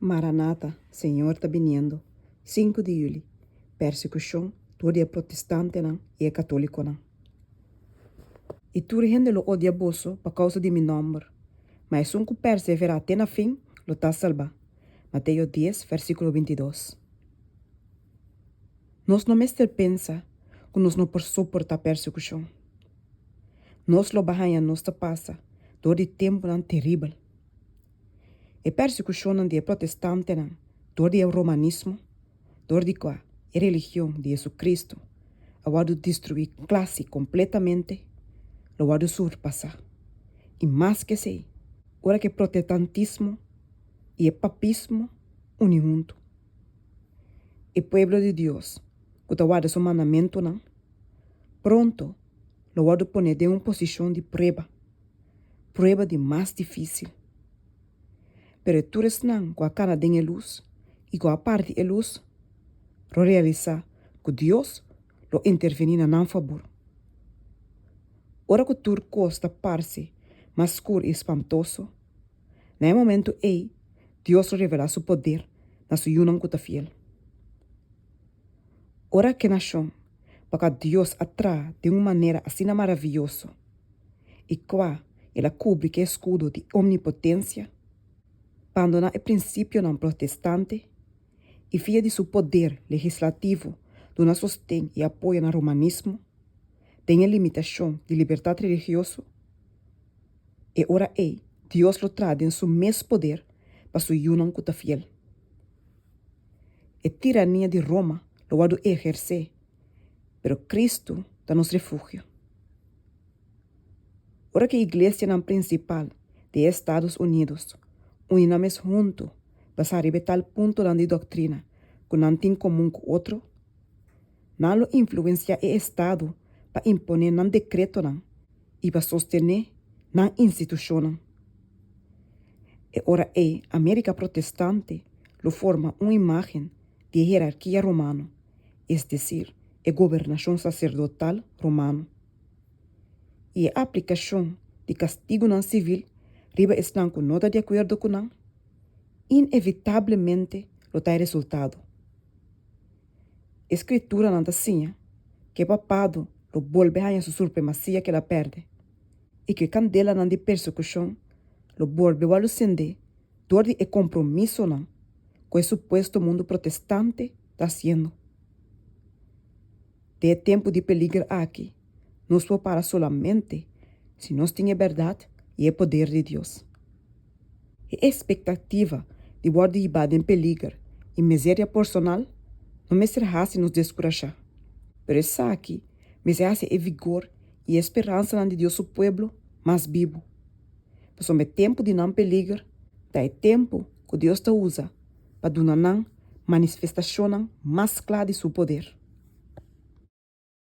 Maranata, Señor ta biniendo, sinku di yüli, Persekushon dor di e protestantenan i e katólikonan. I tur hende lo odia boso pa kousa di mi nòmber, ma esun ku perseverá te na fin lo ta salbá. Mateo dies, vèrsikulo bintidos. Nos no mester pensa ku nos no por soportá persekushon. Nos lo bai haña nos ta pasa dor di tempunan teribel. E persekushonnan di e protestantenan dor di e romanismo, dor di kua e religion di Jesucristo a wòrdu destruí klasi kompletamente, lo wòrdu surpasá. I mas ku esei, ora ku e protestantismo i e papismo uni huntu, e pueblo di Dios ku ta warda su mandamentunan pronto lo wòrdu pone den un posishon di prueba. prueba di mas difísil. Pero e tur esnan ku a kana den e lus i ku a parti e lus lo realisá ku Dios lo intervení na nan fabor. Ora ku tur kos ta parse mas skur i spantoso, na e momentu ei Dios lo revelá su poder na su yunan ku ta fiel. Ora ku e nashon pa kua Dios a traha den un manera asina maravioso i kua el a kubri ku e eskudo di omnipotensia, bandoná e prinsipionan protestante i via di su poder legislativo duna sosten i apoyo na romanismo den e limitashon di libertat religioso, e ora ei Dios lo traha den su mes poder pa su yunan ku ta fiel. E tirania di Roma lo wòrdu ehersé, pero Kristu ta nos refugio. Ora ku e iglesianan prinsipal di e Estados Unidos uni nan mes huntu basá riba e tal puntonan di doktrina ku nan tin komun ku otro, nan lo influensiá e estado pa imponé nan dekretonan i pa sostené nan institushonnan. E ora ei Amérika protestante lo forma un imágen di e herarkia romano, es desir, e gobernashon saserdotal romano. I e aplikashon di kastigunan sivil riba esnan ku no ta di akuerdo ku nan, inevitablemente lo ta e resultado. E Skrituranan ta siña ku e papado lo bolbe haña su supremasia ku el a pèrdè i ku e kandelanan di persekushon lo bolbe wòrdu sendé dor di e kompromisonan ku e supuesto mundu protestante ta hasiendo. Den e tempu di peliger aki, nos por para solamente si nos tin e bèrdat i e poder di Dios. E ekspektativa di wòrdu hibá den peliger i miseria personal no mester hasi nos deskurashá, pero esaki mester hasi e vigor i e speransanan di Dios su pueblo mas bibu. Pasobra e tempu di nan peliger ta e tempu ku Dios ta usa pa duna nan manifestashonnan mas kla di su poder.